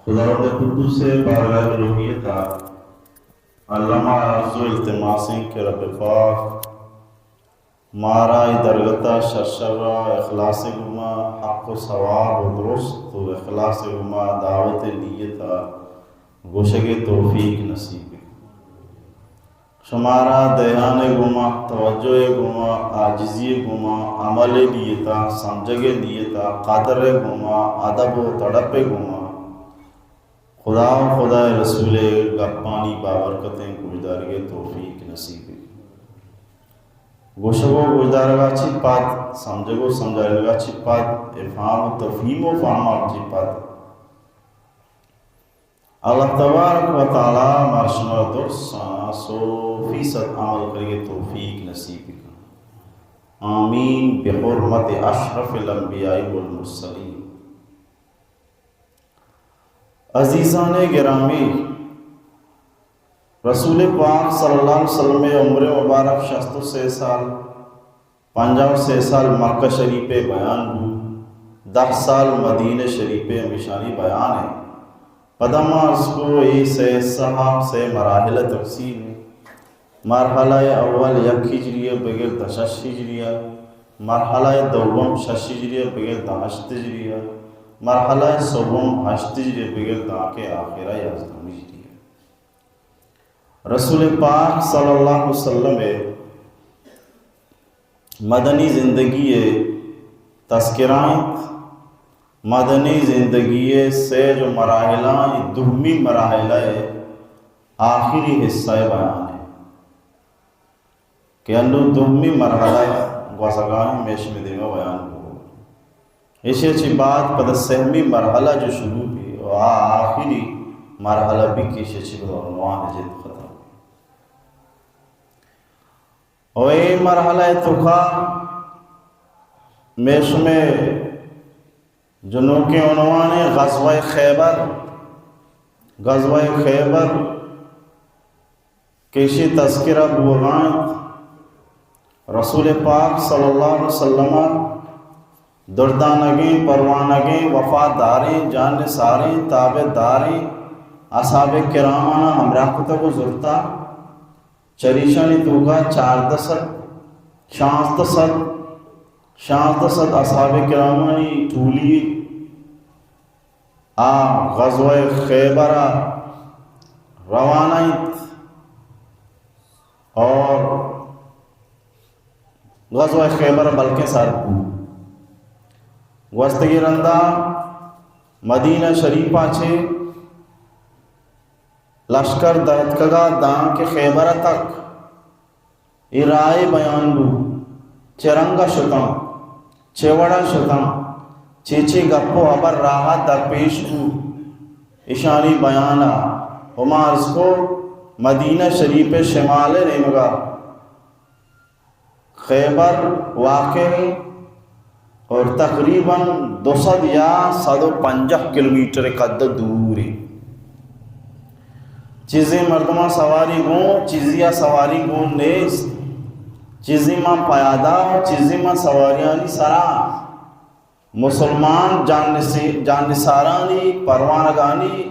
خداوند قدوس ءِ بارگاہ الوہیت ءَ الما عرض و التماس ایں کہ رب پاک مارا اے درگت ءَ شر شر ءَ اخلاص ءِ گوما حق و ثواب و درست و اخلاص ءِ گوما دعوت ءِ نیت ءَ گوشگ ءِ توفیق نصیب بکن۔ شمارا دھیان ءِ گوما، توجہ ءِ گوما، عاجزی ءِ گوما، عمل ءِ نیت ءَ، سمجھگ ءِ نیت ءَ، قدر ءِ گوما، ادب و تڑپ ءِ گوما، خدا و خدا ءِ رسول ءِ گپانی بابرکتیں گوشدارگ ءِ توفیق نصیب بہ۔ گوشگ و گوشدارگ ءَ چہ پد، سمجھگ و سمجھائینگ ءَ چہ پد، افہام و تفہیم و فہم ءَ چہ پد، اللہ تبارک و تعالی مارا شمارا درساں سو فیصد عمل کنگ ءِ توفیق نصیب بکن۔ آمین بحرمت اشرف الانبیاء والمرسلین۔ عزیزان گرامی، رسول پاک صلی اللہ علیہ وسلم ءِ عمر مبارک شست و سے سال، پنجاہ و سے سال مکہ شریف ءِ بیان بو، دہ سال مدینہ شریف ءِ ہمیشانی بیان ایں۔ پدا ما عرض کو اے سے حصہ، سے مراحل تقسیم ایں۔ مرحلہ اول یک ہجری ءَ بگر دہ شش ہجری ءَ، مرحلہ دوم شش ہجری ءَ بگر دہ ہشت ہجری ءَ، مرحلہ سوم ہشت ہجری ءَ بگر دانکہ آخرہ یازدہ ہجری ءَ۔ رسول پاک صلی اللہ علیہ وسلم ءِ مدنی زندگی ءِ تذکرہ اِنت۔ مدنی زندگی ءِ سیج و مراحلاں اے دومی مرحلہ ءِ آخری حصہ ءِ بیان اِنت کہ انوں دومی مرحلہ گوزگا اِنت، ہمیش مئے دیما بیان بوت۔ ایشی ءَ چہ بعد پدا سہمی مرحلہ جو شروع بی و آ آخری مرحلہ بی کہ ایشی ءَ چہ بعد عنوان جد ختم۔ و اے مرحلہ ءِ توکا مئے شمئے جنوکیں عنوان اِنت غزوہ خیبر۔ غزوہ خیبر کہ ایشی تذکرہ بوگا اِنت، رسول پاک صلی اللہ علیہ وسلم ءِ دردانگیں، پروانگیں، وفاداریں، جان نثاریں، تابع داریں اصحاب کرامانا ہمراہ کتگ و زرتا۔ چریشانی توکا چاردہ سد، شانزدہ سد، شانزدہ سد اصحاب کرامانی ٹولی آ غزوہ خیبر ءَ روانہ اِنت اور غزوہ خیبر بلکیں سر بو۔ گوستگیں رندا مدینہ شریف ءَ چہ لشکر درتکگا دانکہ خیبر ءَ تک اے راہ ءِ بیان بو، چہ رنگ ءَ شتاں، چہ وڑ ءَ شتاں، چے چے گپ و ہبر راہ ءَ درپیش بو، ایشانی بیان ءَ ہما عرض کو مدینہ شریف ءِ شمال ءِ نیمگا خیبر واقع اِنت اور تقریباً دو سد یا سد و پنجاہ کلومیٹر قد دور اِنت۔ چیزیں مردماں سواری گون، چیزی ءَ سواری گون نیست۔ چیزی من پیادہ و چیزی من سواریانی سرا۔ مسلمان جان نسی-، جان نثارانی، پروانگانی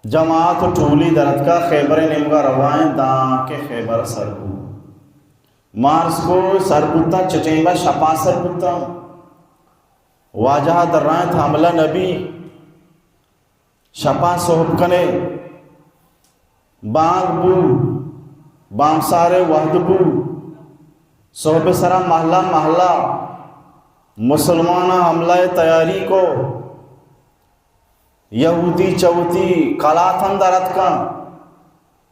جماعت و ٹولی درتکا خیبر ءِ نیمگا روائیں دانکہ خیبر سر بو۔ ما عرض کو سر بوتاں، چہ ٹیما؟ شپا سر بوتاں۔ واجہ درائیں حملہ نبی۔ شپا صحب کنے بانگ بو، بانگسار ءِ وہد بو۔ صحب سرا محلہ محلہ مسلماناں حملہ ءِ تیاری کو۔ یہودی چہ وتی کلاتاں در اتکاں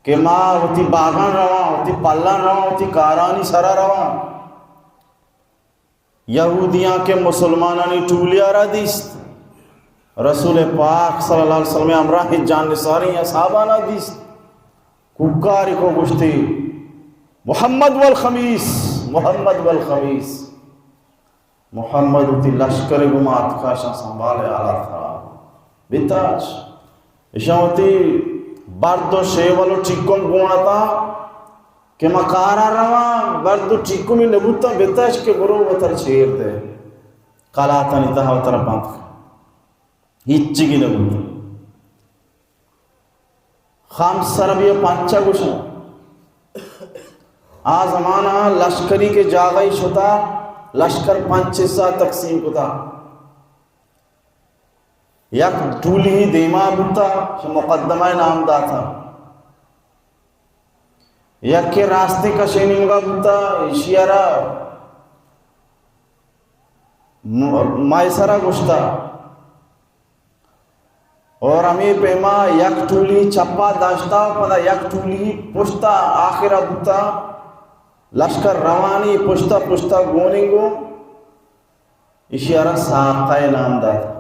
کہ ما وتی باغاں رواں، وتی پلاں رواں، وتی کارانی سرا رواں۔ یہودیاں کہ مسلمانانی ٹولی ءَ را دیست، رسول پاک صلی اللہ علیہ وسلم ءِ ہمراہ جان نثاریں اصحابانا دیست، کوکاری کو گوشتی، محمد والخمیس، محمد والخمیس۔ محمد وتی لشکر ءِ گوما اتکا، اشاں سنبھال ءِ حالات خراب بیتاچ۔ اشاں وتی برد و شیول و ٹیکم گون اتاں کہ ما کارا رواں، برد و ٹیکمی نبوتاں، بیتاچ کہ برو وتر چیر دے، کلاتانی تہا وتر بند کن۔ ہچی نہ بوتا۔ خمس سربی پنچا گوشن۔ آ زمانہ لشکری کہ جاگہی شتا، لشکر پنچ حصہ تقسیم کتا۔ یک ٹولی دیما بوتا، چہ مقدمہ نام داتا۔ یک کہ راستیں کشے نیمگا بوتا، ایشی را م-، مائسرا گوشتا۔ اور ہمے پیما یک ٹولی چپا داشتا، پدا یک ٹولی پشتا آخرا بوتا، لشکر روانی پشتا پشتا گونی گو، ایشی را ساقہ نام دات۔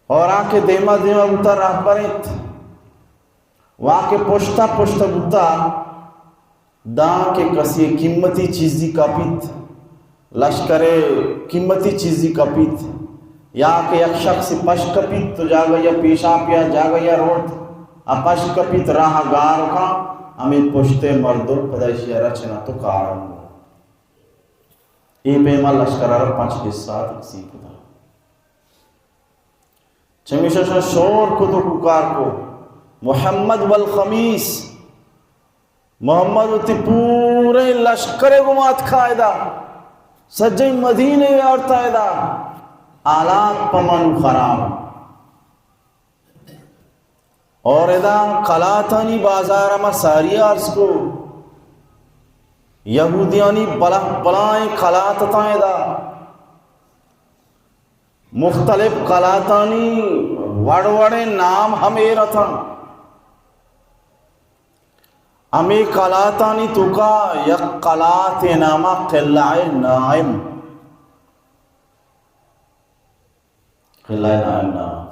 اور آ کہ دیما دیما بوتا رہبر انت، وا کہ پشتا پشتا بوتا، داں کہ کسی قیمتی چیزی کپیت، لشکر قیمتی چیزی کپیت، یا کہ یک شخص پش کپیت تو جاگہ یا پیشاپ یا جاگہ یا روت، ا پش کپیت راہ گار کا، ہمیں پشتے مردم پدا ایشی را چنا تو کارم کو۔ اے پیما لشکر را پنچ حصہ تقسیم کتا۔ چمیشا شان شور کو تو کوکار کو، محمد والخمیس، محمد وتی پورے لشکر گمات قائدہ، سجے مدینے آرتا ادا، حالات پمن خراب۔ اور ادا قلاتانی بازار ہما ساری عرض کو، یہودیانی بلا-، بلائیں قلات تاں ادا۔ مختلف قلاتانی وڑ وڑیں نام ہم ایر اتاں۔ ہمے قلاتانی توکا یک قلات ناما قلعہ ناعم۔ قلعہ ناعم نام۔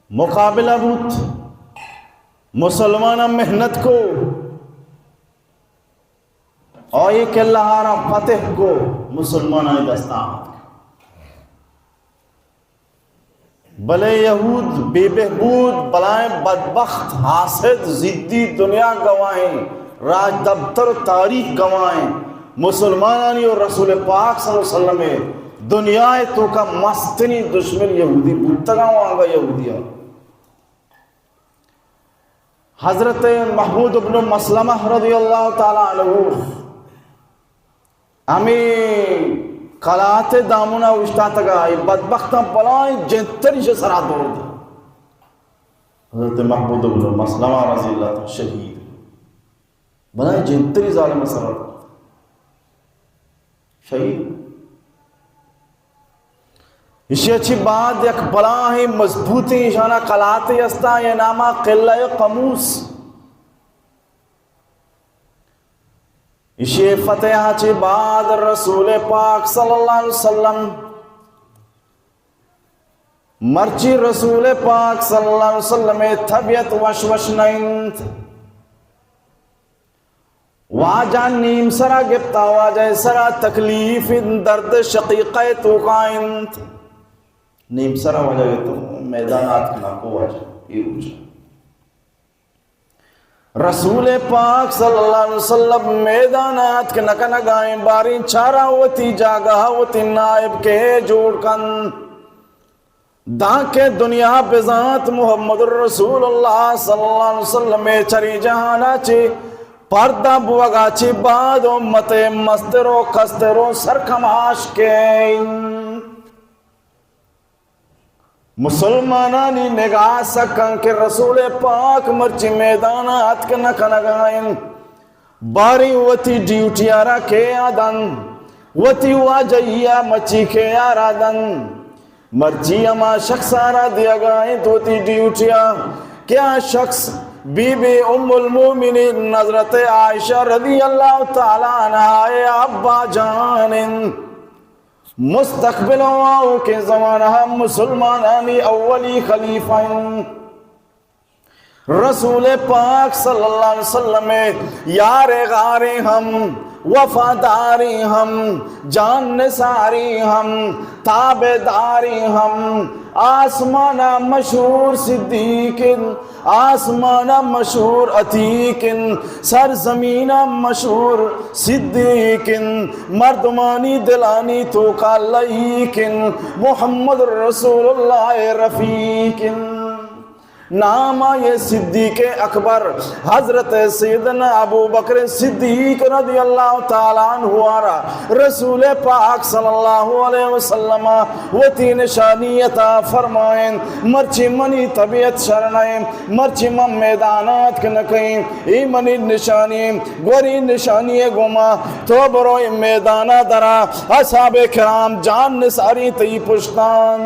مقابلہ بوت، مسلمان محنت کو، آئی قلعہ را فتح کو، مسلمانانی دستا آمد۔ بلے یہود بے بہبود، بلائیں بدبخت، حاسد، ضدی، دنیا گواہیں، راج دپتر و تاریخ گواہیں، مسلمانانی و رسول پاک صلی اللہ علیہ وسلم دنیا توکا مستنی دشمن یہودی بوتگا و آنگا یہودیاں۔ حضرت محمود ابن مسلمہ رضی اللہ تعالی عنہ ہمے قلات دامنا اوشتاتگا، اے بدبختاں بلائیں جنتری شے سرا دور دا۔ حضرت محمود ابن مسلمہ رضی اللہ تعالی شہید۔ بلائیں جنتری ظالم سرا دور دا۔ شہید۔ ایشی چی بعد یک بلاہیں مضبوطیں ایشانا قلاتے استا، یہ ناما قلعہ قموس۔ ایشی فتح چی بعد رسول پاک صلی اللہ علیہ وسلم، مرچی رسول پاک صلی اللہ علیہ وسلم طبیعت وش وش نہ انت۔ واجہ نیم سرا گپتا، واجہ سرا تکلیف انت، درد شقیقہ توکا انت۔ نیم سرا واجہ گپتا، میدان آتک ناکو واجہ، اے روچ۔ رسول پاک صلی اللہ علیہ وسلم میدان آتک نکنگائیں، باریں چارا وتی جاگہ وتی نائب کے جوڑ کن۔ دانکہ دنیا بزانت محمد رسول اللہ صلی اللہ علیہ وسلم چری جہانا چی پردہ بوگا چی بعد امت مستر و کستر و سرکماش کے۔ مسلمانانی نگاہ سکن کہ رسول پاک مرچی میدان اتک نہ کنگائن۔ باریں وتی ڈیوٹی ءَ را کئے ءَ دنت؟ وتی واجہی ءَ مچی کئے ءَ را دنت؟ مرچی ہما شخص ءَ را دیگا انت وتی ڈیوٹی ءَ کہ آ شخص بی بی ام المؤمنین حضرت عائشہ رضی اللہ تعالی عنہا ءِ ابا جان انت۔ مستقبل ءُ آؤکیں زمانہ ءَ مسلمانانی اولی خلیفہ انت۔ رسول پاک صلی اللہ علیہ وسلم ءِ یار غاریں ہم، وفاداری ہم، جان نثاری ہم، تابعداری ہم، آسمان مشہور صدیق، آسمان مشہور عتیق، سرزمین مشہور صدیق، مردمانی دلانی توکا لئیق، محمد رسول اللہ رفیق۔ نام آئی صدیق اکبر، حضرت سیدنا ابو بکر صدیق رضی اللہ تعالی عنہ آرا رسول پاک صلی اللہ علیہ وسلم وتی نشانی عطا فرمائیں۔ مرچی منی طبیعت شر نہ، مرچی من میدانات کہ نہ کہیں، ای منی نشانی، گوری نشانی گوما تو برو ای میدانا درا، اصحاب کرام جان نثاری تئی پشتان۔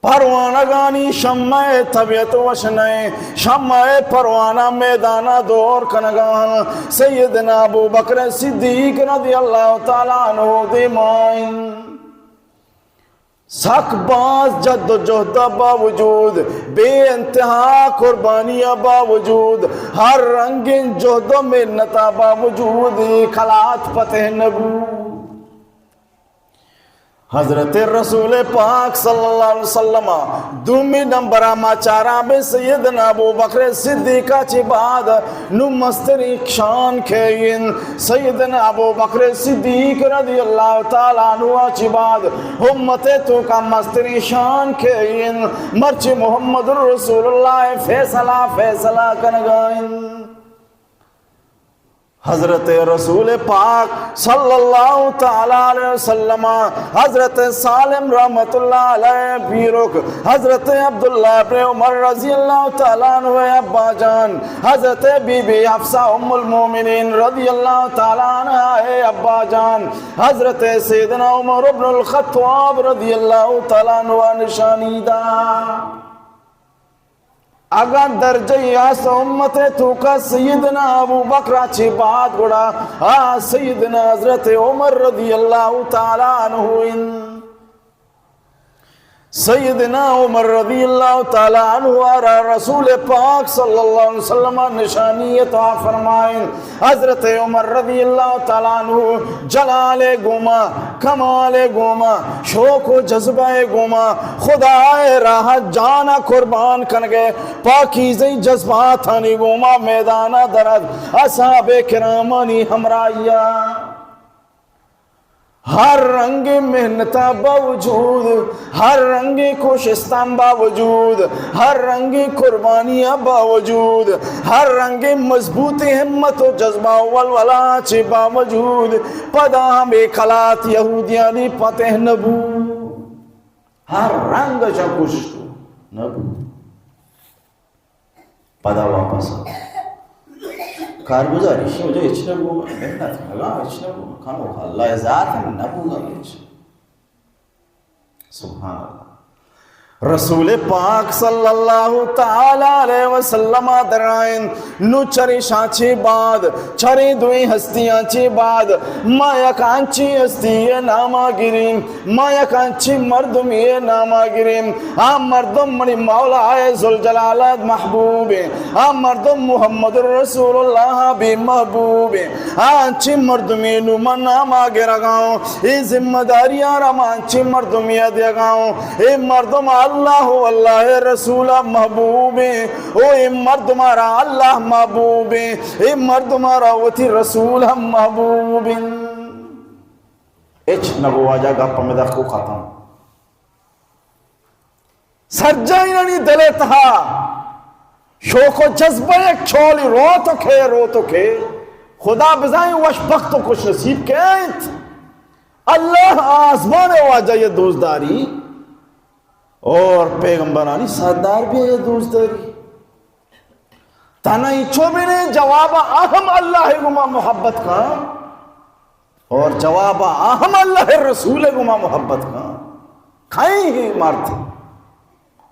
پروانگانی شمع طبیعت وش نئے، شمع پروانہ میدانا دور کنگان۔ سیدنا ابو بکر صدیق رضی اللہ تعالی عنہ دیمائن۔ سک باز جد و جہد باوجود، بے انتہا قربانی باوجود، ہر رنگیں جہد و محنت باوجود، کلات فتح نبو۔ حضرت رسول پاک صلی اللہ علیہ وسلم دومی نمبر ما چارا بے سیدنا ابو بکر صدیقہ چی بعد نو مستری شان کئین۔ سیدنا ابو بکر صدیق رضی اللہ تعالی عنہ چی بعد امت توکا مستری شان کئین۔ مرچی محمد رسول اللہ فیصلہ فیصلہ کنگائن۔ حضرت رسول پاک صلی اللہ تعالی علیہ وسلم، حضرت سالم رحمت اللہ علیہ پیرک، حضرت عبداللہ ابن عمر رضی اللہ تعالی عنہ ابا جان، حضرت بی بی حفصہ ام المومنین رضی اللہ تعالی عنہا ابا جان، حضرت سیدنا عمر ابن الخطاب رضی اللہ تعالی عنہ نشانی دا۔ اگاں درجہ است امت توکا سیدنا ابو بکر چی بعد گڑا آ سیدنا حضرت عمر رضی اللہ تعالی عنہ ان۔ سیدنا عمر رضی اللہ تعالی عنہ را رسول پاک صلی اللہ علیہ وسلم نشانی عطا فرمائیں۔ حضرت عمر رضی اللہ تعالی عنہ جلال گوما، کمال گوما، شوق و جذبہ گوما، خدا راہ جانا قربان کنگے، پاکیزیں جذباتانی گوما میدانا درد اصحاب کرامانی ہمراہیا۔ ہر رنگیں محنتا باوجود، ہر رنگیں کوشستان باوجود، ہر رنگیں قربانیا باوجود، ہر رنگیں مضبوطیں ہمت و جذبہ و ولولا چی باوجود، پدا ہمے کلات یہودیانی فتح نبو۔ ہر رنگ چا کوشش نبو۔ پدا واپس آ۔ کارگزاری شی وجہ ہچ نہ بوگا، محنت کنگا ہچ نہ بوگا، کنوک اللہ ذات نہ بوگا ہچ۔ سبحان اللہ۔ رسول پاک صلی اللہ تعالی علیہ وسلم درائن، نو چرے شاچے بعد، چرے دوئیں ہستیاں چے بعد، ما یک انچیں ہستی ناما گریں۔ ما یک انچیں مردمے ناما گریں، آ مردم منی مولا ذوالجلال محبوب ایں، آ مردم محمد رسول اللہ بے محبوب ایں۔ آ انچیں مردمے نو من ناما گرگا اوں، اے ذمہ داری آرا ما انچیں مردمے دیگا اوں۔ اے مردم اللہ و اللہ رسول محبوب ایں، او اے مردم آرا اللہ محبوب ایں، اے مردم آرا وتی رسول ہم محبوب ایں۔ ہچ نگو واجہ، گپ ہمدا کو ختم۔ سرجاہینانی دل ءِ تہا شوق و جذبہ یک چولی روت و کئے، روت و کئے۔ خدا بزاں وش بخت و خوش نصیب کئے انت۔ اللہ آزمان ءِ واجہ ءَ دوست داری اور پیغمبرانی سردار بھی ءَ دوست داری۔ تنہا انچو بنے جواب ءَ ہم اللہ ءِ گوما محبت کن اور جواب ءَ ہم اللہ ءِ رسول ءِ گوما محبت کن۔ کئیں ہے مرد،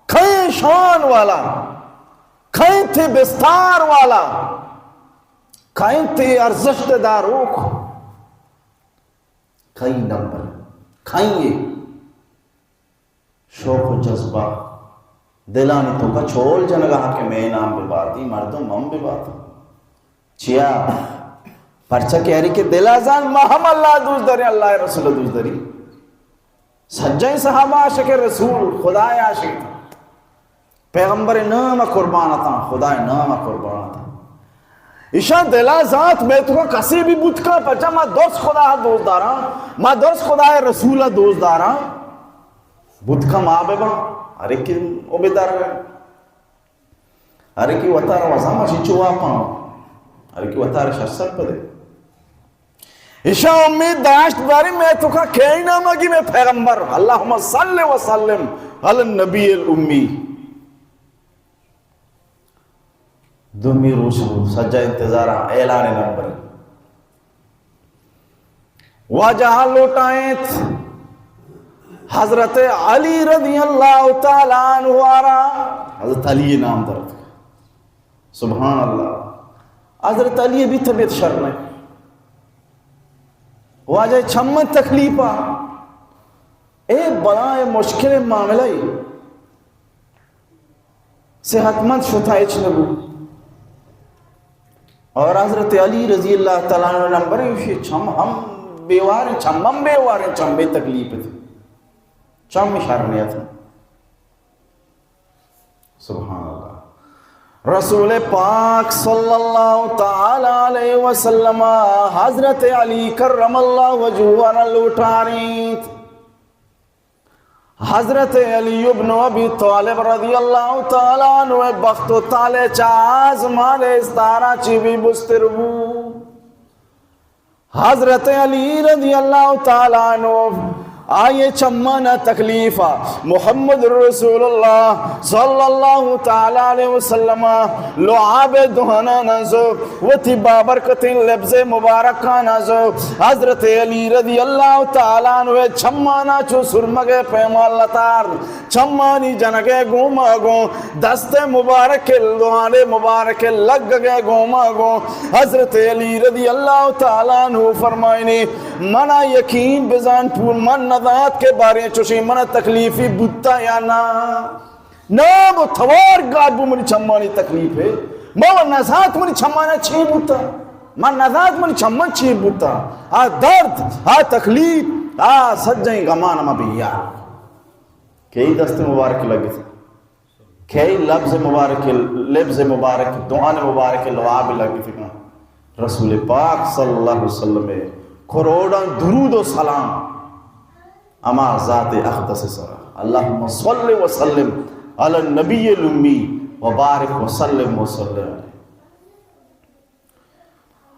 کئیں شان والا، کئیں تئی بستار والا، کئیں تئی ارزشت داروک، کئیں نمبر، کئیں ہے؟ شوق و جذبہ دلانی توکا چول جنگا کہ مئے نام ببات، اے مردم ہم ببات۔ چیا؟ پرچا کہ ہر کہ دل ءَ زان، ما ہم اللہ ءَ دوست داریں، اللہ ءِ رسول ءَ دوست داریں۔ سجہیں صحابہ عاشق رسول، خدا ءِ عاشق۔ پیغمبر ءِ نام ءَ قربان اتاں، خدا ءِ نام ءَ قربان اتاں۔ ایشاں دل ءَ زانت، مئے توکا کسے بھی بوت کن، پرچا ما درست خدا ءَ دوست داراں، ما درست خدا ءِ رسول ءَ دوست داراں۔ بوت کن ما بہ باں، ہر یکے او بہ در۔ ہر یکے وتارا وزاں ما چنچو واپاں، ہر یکے وتارا شر سر پدے۔ ایشاں امید داشت داری مئے توکا کئی نام گی مئے پیغمبر، اللہم صل وسلم علی النبی الامی۔ دومی روچ بو، سجا انتظاراں، اعلان نمبر۔ واجہ لوٹائینت حضرت علی رضی اللہ تعالی عنہ ءَ را، حضرت علی نام درت۔ سبحان اللہ۔ حضرت علی بھی طبیعت شر نہ۔ واجہ چمن تکلیف ءَ، اے بلائیں مشکل معاملہ ءَ۔ صحت مند شتا ہچ نہ بو۔ اور حضرت علی رضی اللہ تعالی عنہ نمبر ہے، چم ہم بیوار ہیں، چم ہم بیوار ہیں، چم بے تکلیف تھی، چم شر نیت۔ سبحان اللہ۔ رسول پاک صلی اللہ تعالی علیہ وسلم حضرت علی کرم اللہ وجہہ ءَ را لوٹارینت۔ حضرت علی ابن ابی طالب رضی اللہ تعالی عنہ بخت و طالع چہ آزمان استارا چی بھی بستر بو۔ حضرت علی رضی اللہ تعالی عنہ آئی چمانا تکلیفا محمد رسول اللہ صلی اللہ تعالی علیہ وسلم لعاب دہانا نزو وتی بابرکتیں لبز مبارکاں نازو حضرت علی رضی اللہ تعالی عنہ چمانا چو سرمگے پیما لتار، چمانی جنگے گوما گوں، دست مبارک، لوان مبارک لگگے گوما گوں۔ حضرت علی رضی اللہ تعالی عنہ فرمائنی، منا یقین بزان پور، من نزانت کہ باریں چوشیں منا تکلیفی بوتا یا نا۔ نام و توار گار بو منی چمانی تکلیف ہے۔ ما و نزانت منی چمانا چی بوتا۔ ما نزانت منی چمان چی بوتا۔ آ درد، آ تکلیف، آ سجیں گمان ما بیار۔ کئی دست مبارک لگت، کئی لبز مبارک، لبز مبارک، دعان مبارک لعاب لگت کن۔ رسول پاک صلی اللہ علیہ وسلم کروڑاں درود و سلام ہما ذات اقدس سرا۔ اللہم صل وسلم علی النبی الامی و بارک وسلم وسلم علیہ۔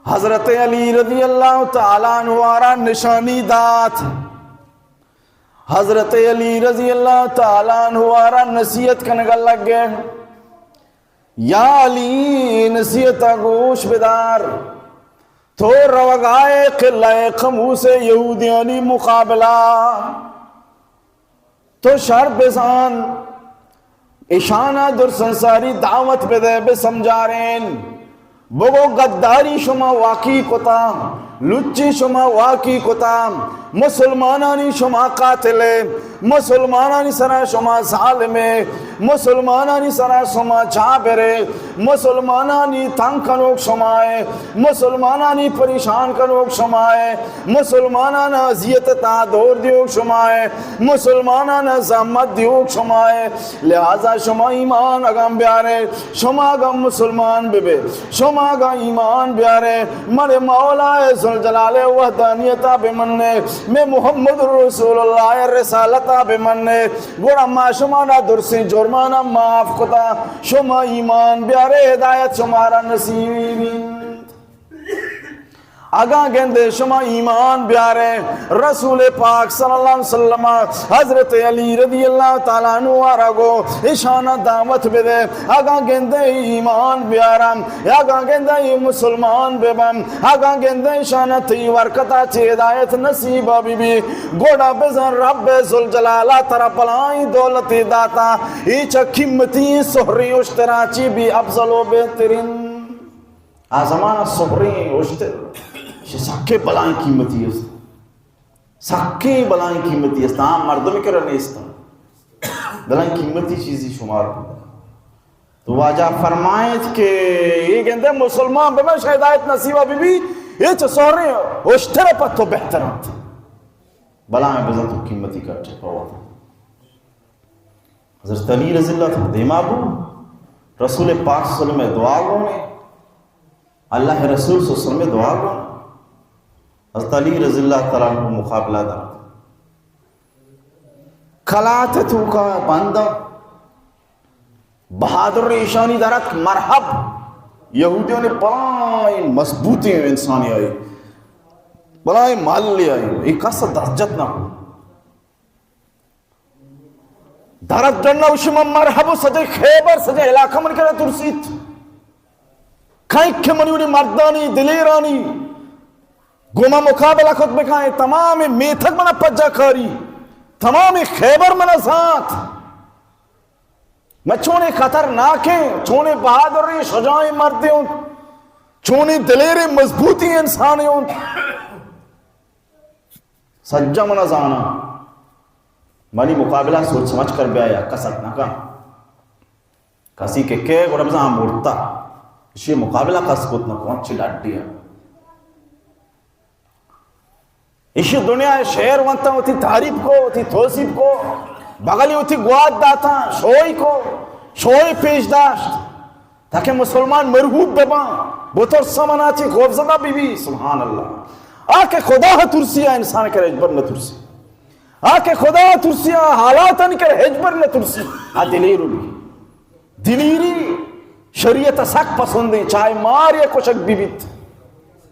حضرت علی رضی اللہ تعالی عنہ ءَ را نشانی دات۔ حضرت علی رضی اللہ تعالی عنہ ءَ را نصیحت کنگ لگے، یا علی، نصیحت گوش بدار، تو روگائے قلعہ قموس یہودیانی مقابلہ، تو شر بزان، اشانا درسنساری دعوت بدے، بسمجارین، بگو غداری شما واقعی کتا، لچی شما واقعی کتا، مسلمانانی شما قاتل ہے، مسلمانانی سرا شما ظالم ہے، مسلمانانی سرا شما جابر ہے، مسلمانانی تنگ کنوک شما ہے، مسلمانانی پریشان کنوک شما ہے، مسلمانان اذیت تا دور دیوک شما ہے، مسلمانان زحمت دیوک شما ہے۔ لہذا شما ایمان اگاں بیارے، شما اگاں مسلمان ببے، شما اگاں ایمان بیارے، مڑے مولا ذوالجلال وحدانیتا بمنے، میں محمد رسول اللہ رسالتا بمنے، گڑا ما شمانا درسیں جرمانا معاف کتا۔ شما ایمان بیارے، ہدایت شمارا نصیب بی۔ اگاں گندے شما ایمان بیارے، رسول پاک صلی اللہ علیہ وسلم حضرت علی رضی اللہ تعالی عنہ ءَ را گو اشانا دعوت بدے۔ اگاں گندے ایمان بیارم، اگاں گندے مسلمان ببم، اگاں گندے اشانا تئی ورکتا چہ ہدایت نصیب بی بی، گوڑا بزن رب ذوالجلال ترا بلائیں دولتی داتا، ای چہ قیمتی سہریں اشترا چی بھی افضل و بہترین۔ آ زمانہ سہریں اشتر، چہ سکے بلائیں قیمتی است۔ سکیں بلائیں قیمتی است، عام مردم کرا نیست۔ بلائیں قیمتی چیزی شمار بوت۔ تو واجہ فرمائیت کہ اے گندے مسلمان بہ بنت، ہدایت نصیبہ بہ بیت، اے چہ سہریں اشتر پہ تو بہتر انت۔ بلائیں بزاں تو قیمتی کٹے پہ وت۔ حضرت علی رضی اللہ تعالی دیما بو، رسول پاک صلی اللہ علیہ وسلم دعا گونے، اللہ رسول صلی اللہ علیہ وسلم دعا گونے۔ حضرت علی رضی اللہ تعالی عنہ مقابلہ دات۔ کلات توکا بندہ بہادر ایشانی در اتک، مرحب۔ یہودیانی بلائیں مضبوطیں انسانی آئی، بلائیں مالے آئی، اے کس دست جت نہ کو۔ در ات ڈنا وشی من مرحب و سجے خیبر، سجے علاقہ من کرا ترسیت۔ کئیں کہ منی وڑی مردانی، دلیرانی گوما مقابلہ کت بکائیں، تمام میتگ منا پجا کاری، تمام خیبر منا زانت۔ من چونیں خطرناکیں، چونیں بہادریں، شجاعیں مردے اوں، چونیں دلیریں، مضبوطیں انسانے اوں۔ سجا منا زانا۔ منی مقابلہ سوچ سمجھ کر بیا، یا کس ات نہ کن۔ کسی کہ کئے گڑا بزاں مرتا۔ اشی مقابلہ کس کت نہ کو، انچی ڈڈی ء۔ ایشی دنیا ء شعر ونتاں، وتی تعریف کو، وتی توصیف کو، بغلی وتی گوات داتاں، شوئی کو، شوئی پیش داشت تاکہ مسلمان مرحوب بباں، بترساں، منا چی خوفزدہ بی بی۔ سبحان اللہ۔ آ کہ خدا ء ترسی، آ انسان کرا ہچبر نہ ترسی۔ آ کہ خدا ء ترسی، آ حالاتانی کرا ہچبر نہ ترسی۔ آ دلیر بی۔ دلیری شریعت ء سک پسندیں، چاہے مار یا کشک بہ بیت،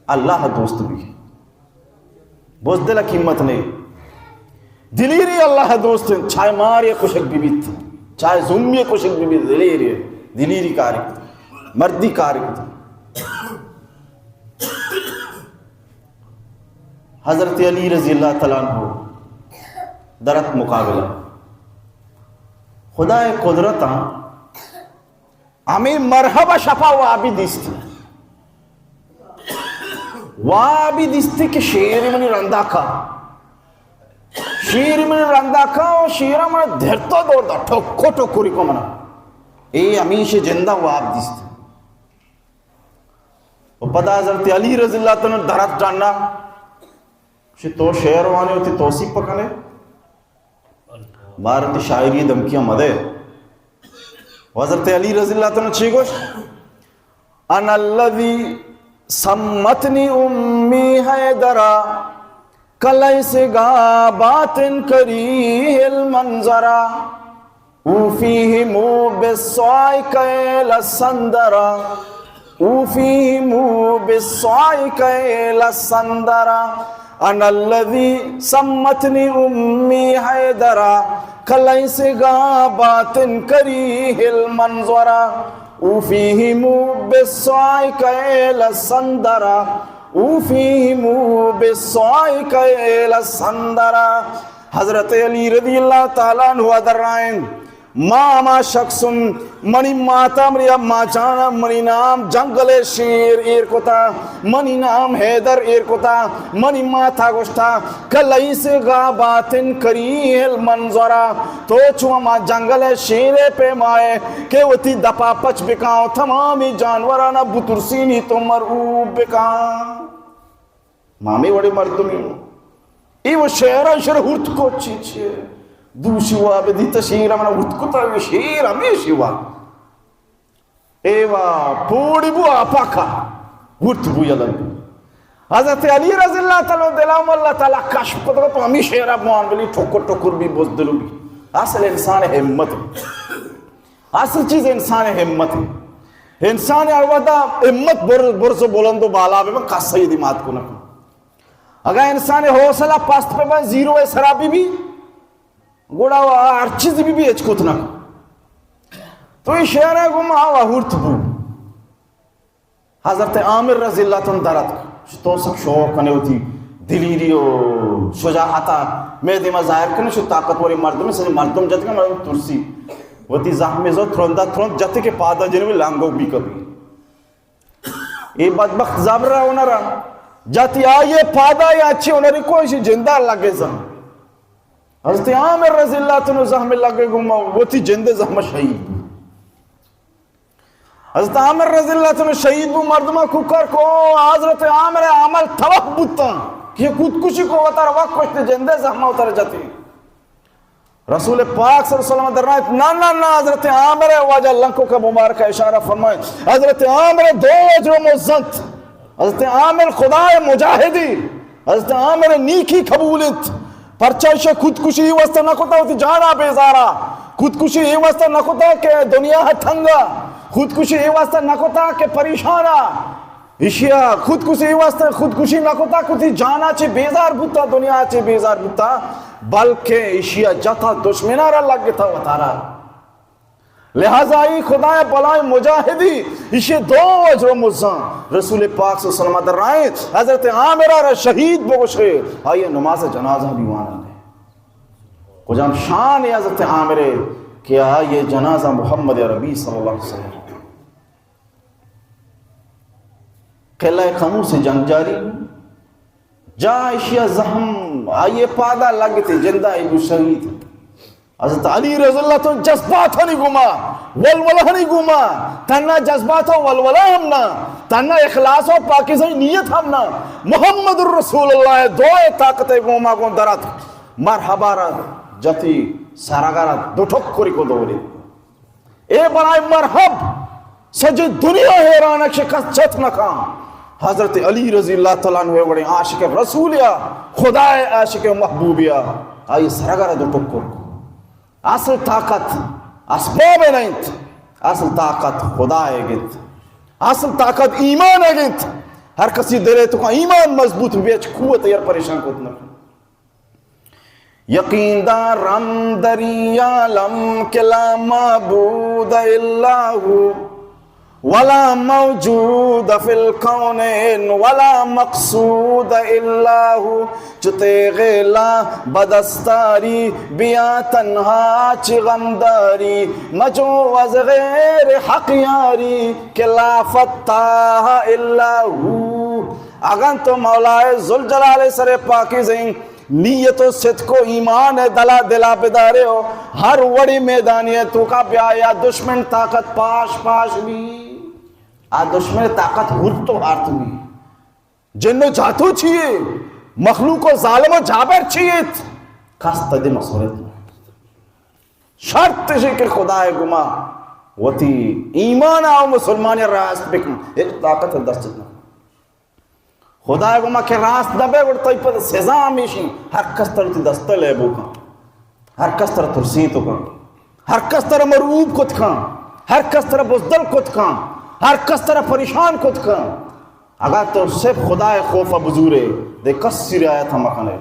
اللہ ء دوست بی۔ بزدل ء قیمت نے۔ دلیری اللہ ء دوست انت، چاہے مار یا کشک بہ بیت، چاہے زمبی کشک بہ بیت، دلیری، دلیری کار کت، مردی کار کت۔ حضرت علی رضی اللہ تعالی عنہ در ات مقابلہ۔ خدا ء قدرت ء ہمے مرحبا شپا وابی دیست۔ وابی دیستی کہ شیر منی رندا کا۔ شیر منی رندا کا و شیرا من دھرتا دور دا، ٹھوکو ٹھوکوری کو منا۔ اے ہمیشہ جندا واب دیست۔ و پدا حضرت علی رضی اللہ تعالی عنہ در ات ڈنا، شی تو شعر وانے وتی توصیف پکنے۔ مار وتی شاعری دھمکیاں مدے۔ و حضرت علی رضی اللہ تعالی عنہ چی گوشت؟ انا الذی سمتنی امی حیدرا، کلیس گا باطن کریہ المنظرا۔ اوفیہم بالصاع کیل السندرا، اوفیہم بالصاع کیل السندرا۔ انا الذی سمتنی امی حیدرا، کلیس گا باطن کریہ المنظرا۔ اوفیہم بالصاع کیل السندرا، اوفیہم بالصاع کیل السندرا۔ حضرت علی رضی اللہ تعالی عنہ درائیں، ما ہما شخص اوں، منی ماتا، منی اما جانا، منی نام جنگل شیر ایر کتا، منی نام حیدر ایر کتا، منی ماتا گوشتا، کلیس گا باطن کریہ المنظرا، تو چو ہما جنگل شیر پیمائے کہ وتی دپا پچ بکاں، تمامی جانورانا بترسینی تو مرعوب بکاں۔ ما ہمے وڑیں مردمے اوں۔ اے و شعرا شر ہورت کو چی چی۔ دوشی واب دیتا شیر منا ہورت کتا، اے شیر ہمیشی واب۔ اے وا پوڑی بو آپا کا۔ ہورت بو یلن بو۔ حضرت علی رضی اللہ تعالی عنہ دلا ہم اللہ تعالی کشف کتا تو ہمے شعرا بوان بلی ٹکر ٹکر بی بزدل بی۔ اصل انسان ہمت۔ اصل چیز انسان ہمت ہے۔ انسان ہر وقت ہمت بر-، برز و بلند و بالا بہ، من قصہ یہ دیمات کو نہ۔ اگر انسان حوصلہ پست پہ بن زیرو سرا بی بی، گڑا ہر چیز بی بی ہچ کت نہ۔ تو یہ شعر گم آوا ہورت بو۔ حضرت عامر رضی اللہ تعالی عنہ در اتک، تو سک شوق کنے وتی دلیری و شجاعتا مئے دیما ظاہر کنے، شو طاقتوریں مردم، سجے مردم جت کہ مردم ترسی۔ وتی زخم زو ترندا ترند جت کہ پادا جنوی لانگو بی کبھی۔ اے بدبخت زبر را ہنرا جاتی آئیے پادا یا اچھی ہنری کو اسی جندا لگے زن۔ حضرت عامر رضی اللہ تعالی عنہ زخم لگے گو ما وتی جندے زخم شہید۔ حضرت عامر رضی اللہ تعالی عنہ شہید بو، مردماں کوکار کو، حضرت عامر عمل تباہ بوتاں کہ خودکشی کو، وتارا وت کشتے، جندے زہما وتارا جتی۔ رسول پاک صلی اللہ علیہ وسلم درائت، نہ، نہ، نہ، حضرت عامر واجہ لنکو کا مبارک اشارہ فرمائے، حضرت عامر دو اجر مزنت۔ حضرت عامر خدائے مجاہدی، حضرت عامر نیکی قبول انت۔ پرچا ایشی خودکشی ای واسطہ نہ کتا وتی جانا بیزارا، خودکشی ای واسطہ نہ کتا کہ دنیا ہے تنگا، خودکشی ای واسطہ نہ کتا کہ پریشانا۔ ایشیا خودکشی ای واسطہ خودکشی نہ کتا کہ وتی جانا چی بیزار بوتا، دنیا چی بیزار بوتا، بلکہ ایشیا جتا دشمنا را لگتا وتارا۔ لہذا ای خدائے بلائیں مجاہدی، ایشی دو اجر و مزاں رسول پاک صلی اللہ علیہ وسلم درائیں، حضرت عامرہ را شہید بگوشے، آئی نماز جنازہ بھی وانا نے۔ کجام شان حضرت عامرے کہ آئی جنازہ محمد عربی صلی اللہ علیہ وسلم۔ قلعہ قموس جنگ جاری بو۔ جا ایشی ء زہم آئی ء پادا لگتے، جندا ای بو شہید۔ حضرت علی رضی اللہ تعالی جذباتانی گوما، ولولہانی گوما، تنا جذبات و ولولہ ہم نہ، تنا اخلاص و پاکیزہی نیت ہم نہ، محمد الرسول اللہ دعائے طاقت گوما گون درات، مرحبا را جتی، سرگا را دو ٹکری کو دوری۔ اے برائے مرحب، سجے دنیا حیران ہے کہ کس چت نہ کان۔ حضرت علی رضی اللہ تعالی عنہ وڑیں عاشق رسول یا خدائے عاشق محبوب یا آئی سرگر دو ٹکر کو۔ اصل طاقت اسباب نہ انت، اصل طاقت خدائے گنت، اصل طاقت ایمان گنت۔ ہر کسی دلے تو کا ایمان مضبوط بیچ قوت یار پریشان کوت نہ۔ یقین دارم دری عالم کہ لا معبود الا ہو، ولا موجود فی الکونین، ولا مقصود الا ہو۔ چو تیغ لا بدستاری بیا تنہا چی غمداری، مجو از غیر حق یاری کہ لا فتاح الا ہو۔ اگن تو مولائے ذوالجلال سر پاکیزیں نیت و صدق و ایمان ء دلا دلا بدارے و ہر وڑی میدانی ء توکا بیا یا دشمن طاقت پاش پاش بی، آ دشمن طاقت ہورت و ہارت بی۔ جن و جاتو چیے، مخلوق و ظالم و جابر چیت، کس تدی مسورت نہ۔ شرط شی کہ خدائے گما وتی ایمان آو مسلمان راست بکن، ہچ طاقت دست نہ۔ خدائے گما کہ راست نہ بے، گڑا تئی پد سزا ہمیشی، ہر کس تر وتی دست لیبو کن، ہر کس تر ترسیت کن، ہر کس تر مرعوب کت کن، ہر کس تر بزدل کت کن، ہر کس تر پریشان کت کن۔ اگاں تو صرف خدائے خوف بزورے، دے کسی رعایت ہم کنے،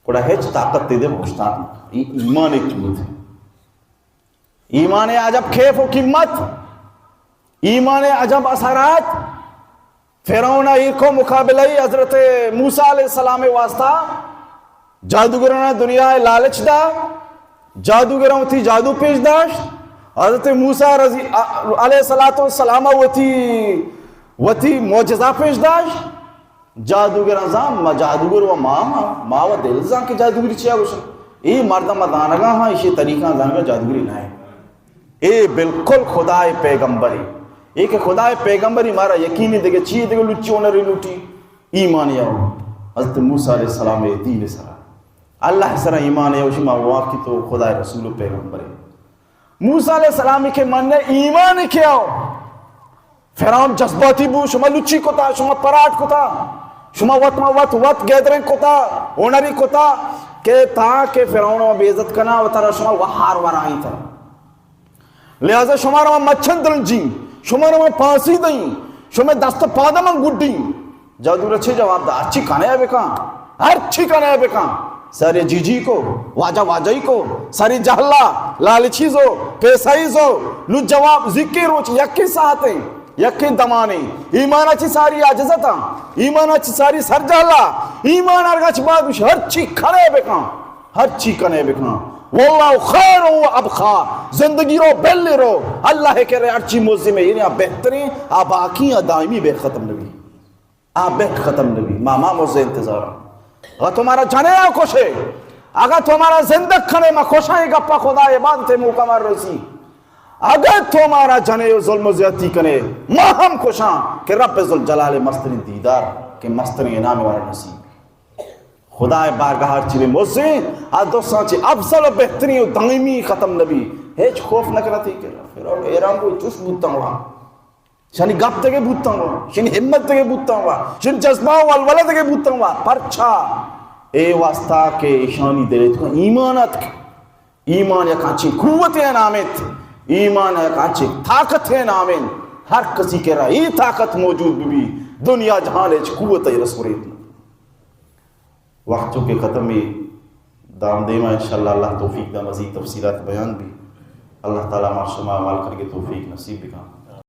گڑا ہچ طاقت تئی دے بوشتات نہ۔ ای ایمان قیمت، ایمان عجب کیف و قیمت، ایمان عجب اثرات۔ فرعون ء ایرکو مقابلہ ای حضرت موسی علیہ السلام واسطہ جادوگران دنیا ء لالچ دا، جادوگران وتی جادو پیش داشت، حضرت موسی رضی علیہ الصلوۃ والسلام وتی وتی معجزہ پیش داشت۔ جادوگراں زان، ما جادوگر و ما، ما، ما و دل زان کہ جادوگری چیا گوشن۔ اے مردم زانگا ہاں، ایشی طریقہ زانگا جادوگری نہ ہے۔ اے بالکل خدائے پیغمبری۔ اے کہ خدائے پیغمبری مارا یقینی دگہ چی دگہ لچی ہنری لوٹی، ایمان یاو۔ حضرت موسی علیہ السلام اے دین سرا، اللہ سرا ایمان یاو، شما واقعی تو خدائے رسول و پیغمبری۔ موسی علیہ السلام کہ من ایمان کیا، فرعون جذباتی بو، شما لچی کتا، شما پراٹ کتا، شما وت ما وت، وت گیدرنگ کتا، اونری کتا کہ تاکہ فرعون ما بے عزت کنا و ترا شما وہار ورائیں تا۔ لہذا شما را ما مچھن درنجی، شما را ما پھانسی دئیں، شما دست پاد من گڈی۔ جادو را چی جواب دا؟ ہرچی کنے بکن، ہرچی کنے بکن۔ ساری جی جی کو، واجہ واجہی کو، ساری جہلا، لالچی زو، پیسائی زو، لو جواب زکی روچ یکی ساعتے، یکی دمانے۔ ایمانا چی ساری عاجزتا، ایمانا چی ساری سرجہلا، ایمان ارگا چی بعد ہرچی کنے بکن، ہرچی کنے بکن۔ واللہ خیر و ابقا، زندگی رو بلی رو، اللہ کرے ہرچی موزی میں، یعنی آ بہترین، آ باقی، آ دائمی بے ختم نبی۔ آ بہت ختم نبی، ما، ما مزے انتظار۔ اگر تو مارا جنے آ کشے، اگر تو مارا زندگ کنے، ما کشاں، اے گپا خدا عبادت موقع مار رسی۔ اگر تو مارا جنے و ظلم و زیادتی کنے، ما ہم خوشاں کہ رب ذوالجلال مسترین دیدار کہ مسترین انعام وارا نصیب۔ خدائے بارگاہ ہرچی بہ مزیں، آ دوساں چہ افضل و بہترین و دائمی ختم نبی۔ ہچ خوف نہ کنت کہ فرعون حیران بو، چوش بوتاں وا۔ شانی گپ دگہ بوتاں وا، شانی ہمت دگہ بوتاں وا، شانی جذبہ و ولولہ دگہ بوتاں وا۔ پرچا؟ اے واسطہ کہ ایشانی دل ء توکا ایمان اتک۔ ایمان یک انچیں قوت ء نام انت، ایمان یک انچیں طاقت ء نام انت۔ ہر کسی کرا اے طاقت موجود بہ بی، دنیا جہان ء ہچ قوت ء رسوریت نہ۔ وقت چونکہ ختم ہے، دام دیما انشاءاللہ اللہ توفیق دا مزید تفصیلات بیان بی۔ اللہ تعالی ما شما عمل کرگے توفیق نصیب بکن۔